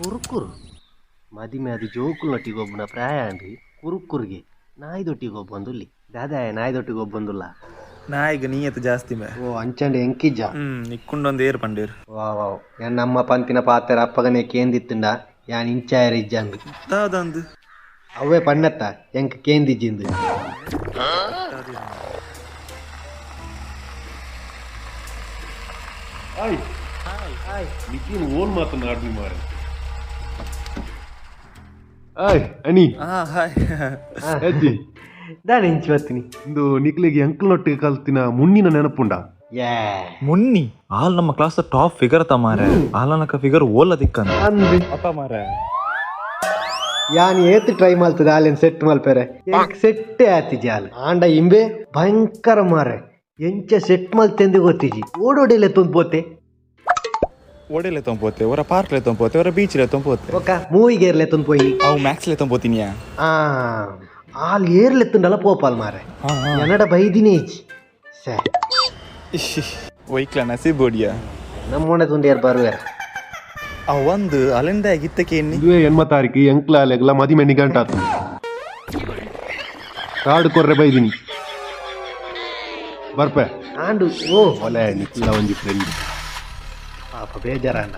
ಕುರುಕುರು ಮದಿಮೆ ಅದು ಜೋಕುಲ್ನೊಟ್ಟಿಗೆ ಒಬ್ಬನ ಪ್ರಾಯ ಅಂದು ಕುರುಕುರಿಗೆ ನಾಯಿದೊಟ್ಟಿಗೆ ಒಬ್ಬಂದುಲ್ಲಿ ದಾದಾಯ ನಾಯಿದೊಟ್ಟಿಗೆ ಒಬ್ಬಂದುಲ್ಲ ನಾಯಿಗೆ ನೀಯತ್ತು ಜಾಸ್ತಿ ಮೇ. ಓ ಅಂಚಂಡೆ ಎಂಕಿಜ್ಜ ನಿಕ್ಕೊಂಡೊಂದು ಏರ್ ಪಂಡೇರು. ವಾ ವಾವ್ ನಮ್ಮ ಪಂತಿನ ಪಾತ್ರ ಅಪ್ಪಗನೆ ಕೇಂದಿತ್ತುಂಡ ಯಾನ್ ಇಂಚಾಯರ್ ಇಜ್ಜಂದು ದಾದಂದು ಅವೇ ಪಣ್ಣತ್ತ ಎಂಕ್ ಕೇಂದಿಜ್ಜಿಂದು. ಹಾಯ್ ಹಾಯ್ ನಿಖಿಲ್ ಓನ್ ಮಾತನಾಡ್ನಿ ಮಾರೆ. ಹಾಯ್ ಅಣಿ. ಹಾಯ್ ಅಜ್ಜಿ ದಾನೆ ಇಂಚಿ ಬತ್ತೀನಿ ಇಂದು ನಿಕ್ಲಿಗೆ ಅಂಕಲ್ನೊಟ್ಟಿಗೆ ಕಲ್ತಿನ ಮುನ್ನಿನ ನೆನಪುಂಡ? ಯೇ ಮುನ್ನಿ ಆಲ್ ನಮ್ಮ class top figure ತ ಮಾರೆ. ಆಲನಕ ಫಿಗರ್ ಓಲ ದಿಕ್ಕಂದ ಅಂದು ಅಪ್ಪ ಮಾರೆ. ಯಾನ್ ಏತ್ ಟ್ರೈ ಮಲ್ತದ ಆಲೆನ್ ಸೆಟ್ ಮಲ್ಪೆರೆ ಎಂಕ್ ಸೆಟ್ಟೆ ಆತಿಜಿ ಆಲ್ ಆಂಡ ಇಂಬೆ ಭಯಂಕರ ಮಾರೆ ಎಂಚ ಸೆಟ್ ಮಲ್ತೆಂದು ಗೊತ್ತಿಜಿ ಓಡೋಡಿಲೆ ತುಂಬೋತೆ ಓಡೆಲೆ ತೊಂಪೋತೆ ಅವರ ಪಾರ್ಕ್ ಲೆ ತೊಂಪೋತೆ ಅವರ ಬೀಚ್ ಲೆ ತೊಂಪೋತೆ ಒಕ್ಕ ಮೂವಿಗೆ ಏರ್ಲೆ ತುಂಬೋಯಿ ಅವು ಮ್ಯಾಕ್ಸ್ ಲೆ ತೊಂಪೋತಿನಿಯಾ. ಆ ಆಲ್ ಏರ್ಲೆ ತುಂಡಲ ಪೋಪಾಲ್ ಮಾರೆ ಎನ್ನಡ ಬೈದಿನೇ ಇಜ್ಜಿ ಸೇ ಒಯ್ಕ್ಲ ನಸೀಬ್ ಬೋಡಿಯಾ ನಮ್ಮೋಣೆ ತುಂಡು ಏರ್ ಬರುವೆರ ಅವ್ ಒಂದು ಅಲಿಂದ ಇತ್ತಕ್ಕೆ ಎನ್ನಿ ಇದುವೇ ಎಣ್ಮ ತಾರೀಕು ಎಂಕ್ಲ ಅಲೆಗ್ಲ ಮದಿಮೆ ನಿಘಂಟಾತು ಕಾರ್ಡ್ ಕೊರ್ರೆ ಬೈದಿನಿ ಬರ್ಪೆ ಆಂಡು ಓ ಒಲೆ ನಿಖಿಲ ಒಂಜಿ ಫ್ರೆಂಡ್ ಪಾಪ ಬೇಜಾರಾಂಡ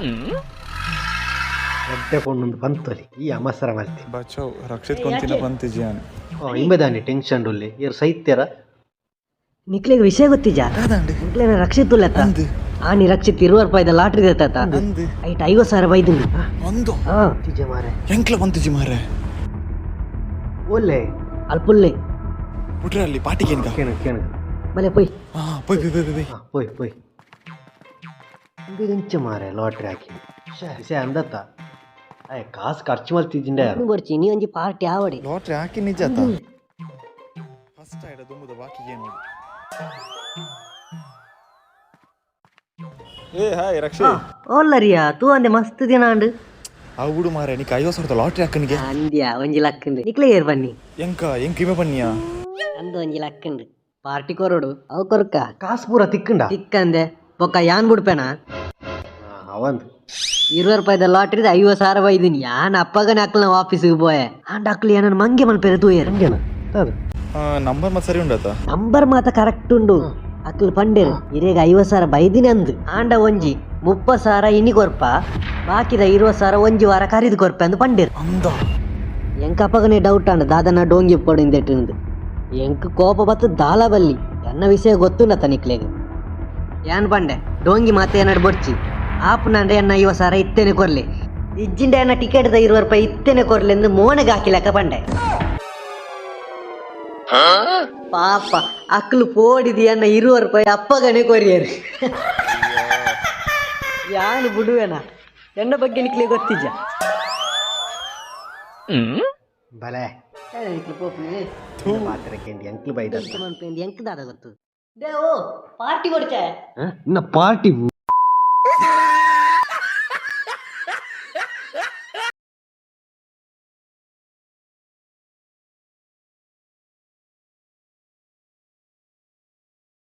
ಎಡ್ಡೆ ಪೊಣ್ಣೊಂದು ಬಂತೊಲಿ ಈ ಅಮಸರ ಮಲ್ತಿ. ಬಚಾವ್ ರಕ್ಷಿತ್ ಕೊಂತಿನ ಪಂತಿಜಿಯಾನ್. ಓ ಇಂಬೆದಾನಿ ಟೆನ್ಷನ್ ಉಲ್ಲೆ ಏರ್ ಸೈತ್ಯರ ನಿಕ್ಲೆಗ್ ವಿಷಯ ಗೊತ್ತಿಜಾ? ನಿಕ್ಲೆನ ರಕ್ಷಿತ್ ಉಲ್ಲೆತ್ತ ಆನಿ ರಕ್ಷಿತ್ 20 ರೂಪಾಯಿದ ಲಾಟ್ರಿ ದೆತ್ತ ಐಟ್ 50,000 ಬೈದುಂಡು. ಒಂದು ಹಾ ತಿಜ ಮಾರೆ ಎಂಕ್ಲ ಪಂತಿಜಿ ಮಾರೆ. ಒಲ್ಲೆ ಅಲ್ಪುಲ್ಲೆ ಪುಟ್ರೆ ಅಲ್ಲಿ ಪಾಟಿಗೆ ಏನ್ಗ ಕೇಣ ಕೇಣ ಬಲೆ ಪೊಯ್. ಹಾ ಪೊಯ್ ಪೊಯ್ ಪೊಯ್ ಪೊಯ್. ಹಾ ಪೊಯ್ ಪೊಯ್ ಇಂಚ ಮಾರೆ ಲಾಟ್ರಿ ಹಾಕಿ ವಿಷಯ ಅಂದತ್ತ ಆಯ್ ಕಾಸು ಖರ್ಚು ಮಲ್ತಿದ್ದಿಂಡ ಯಾರು ಬರ್ಚಿ ನೀ ಒಂಜಿ ಪಾರ್ಟಿ ಆವಡೆ ಲಾಟ್ರಿ ಹಾಕಿ ನಿಜ ಫಸ್ಟ್ ಆಯ್ಡ ದುಂಬುದ ಬಾಕಿ ಏನು. ಏ ಹಾಯ್ ರಕ್ಷಿತ್. ಓಲ್ಲರಿಯಾ ತೂ ಅಂದೆ ಮಸ್ತ್ ದಿನ ಅಂಡು ಅವುಡು ಮಾರೆ ನಿಕ್ 50,000 ಲಾಟ್ರಿ ಹಾಕನಿಗೆ ಅಂದ್ಯಾ ಒಂಜಿ ಲಕ್ಕಂಡು ನಿಕ್ಲೆ ಏರ್ ಬನ್ನಿ ಎಂಕ ಎಂಕ ಇವೆ ಬನ್ನಿಯಾ ಅಂದು ಒಂಜಿ ಲಕ್ಕಂಡು ಪಾರ್ಟಿ ಕೊರಡು ಅವು ಕೊರ್ಕ ಕಾಸು ಪೂರ ತಿಕ್ಕಂಡ ತಿಕ್ಕಂದೆ ಬೊಕ್ಕ ಯಾನ್ ಬುಡ್ಪೇನಾ? ಅವಂದು 20 ರೂಪಾಯಿದ ಲಾಟ್ರಿ 50,000 ಬೈದಿನಿ ಯಾನ್ ಅಪ್ಪಗನೆ ಅಕ್ಲ ಆಫೀಸಿಗೆ ಪೋಯೆ ಆಂಡ ಅಕ್ಲು ಏನನ್ ಮಂಗೆ ಮಲ್ಪೆರೆ ತೂಯೆರ್ ಹಂಗೇನ ಅದು ನಂಬರ್ ಮತ್ತೆ ಸರಿ ಉಂಡತ ನಂಬರ್ ಮಾತ ಕರೆಕ್ಟ್ ಉಂಡು ಅಕ್ಲು ಪಂಡೇರು ಇರೇಗ 50,000 ಬೈದಿನಿ ಅಂದು ಆಂಡ ಒಂಜಿ 30,000 ಇನಿ ಕೊರ್ಪ ಬಾಕಿದ 20,000 ಒಂಜಿ ವಾರ ಕರಿದು ಕೊರ್ಪ ಅಂದು ಪಂಡೇರು. ಅಂದ ಎಂಕ ಅಪ್ಪಗನೆ ಡೌಟ್ ಆಂಡ ದಾದನ ಡೋಂಗಿ ಪೊಡಿಂದೆಟ್ಟಿಂದು ಎಂಕ್ ಕೋಪ ಬತ್ತು ದಾಲ ಬಲ್ಲಿ ಎನ್ನ ವಿಷಯ ಗೊತ್ತುಂಡತ ನಿಕ್ಲೆಗ್ ಯಾನ್ ಪಂಡೆ ಡೋಂಗಿ ಮಾತೆ ಏನಾಡು ಬೊರ್ಚಿ ಆಪುನಂಡೆ ಎನ್ನ 50,000 ಇತ್ತೇನೆ ಕೊರ್ಲೆ ಇಜ್ಜಿಂಡ ಎನ್ನ ಟಿಕೆಟ್ದ 20 ರೂಪಾಯಿ ಇತ್ತೇನೆ ಕೊರ್ಲೆ ಎಂದು ಮೋನೆಗೆ ಹಾಕಿಲಕ್ಕ ಪಂಡೆ. ಪಾಪ ಅಕ್ಲು ಪೋಡಿದಿ ಎನ್ನ 20 ರೂಪಾಯಿ ಅಪ್ಪಗನೆ ಕೊರಿಯರು ಯಾನು ಬಿಡುವೆನಾ ಎನ್ನ ಬಗ್ಗೆ ನಿಕ್ಲೆ ಗೊತ್ತಿಜ್ಜ ಬಲೆ ನಿಕ್ಲು ಪೋಪುನಿ ಪಾತ್ರ ಕೇಂಡಿ ಅಂಕ್ಲು ಬೈದ ಎಂಕ್ ದಾದ ಗೊತ್ತು they O party ಕೊಡ್ಚೆ ಇನ್ನ ಪಾರ್ಟಿ.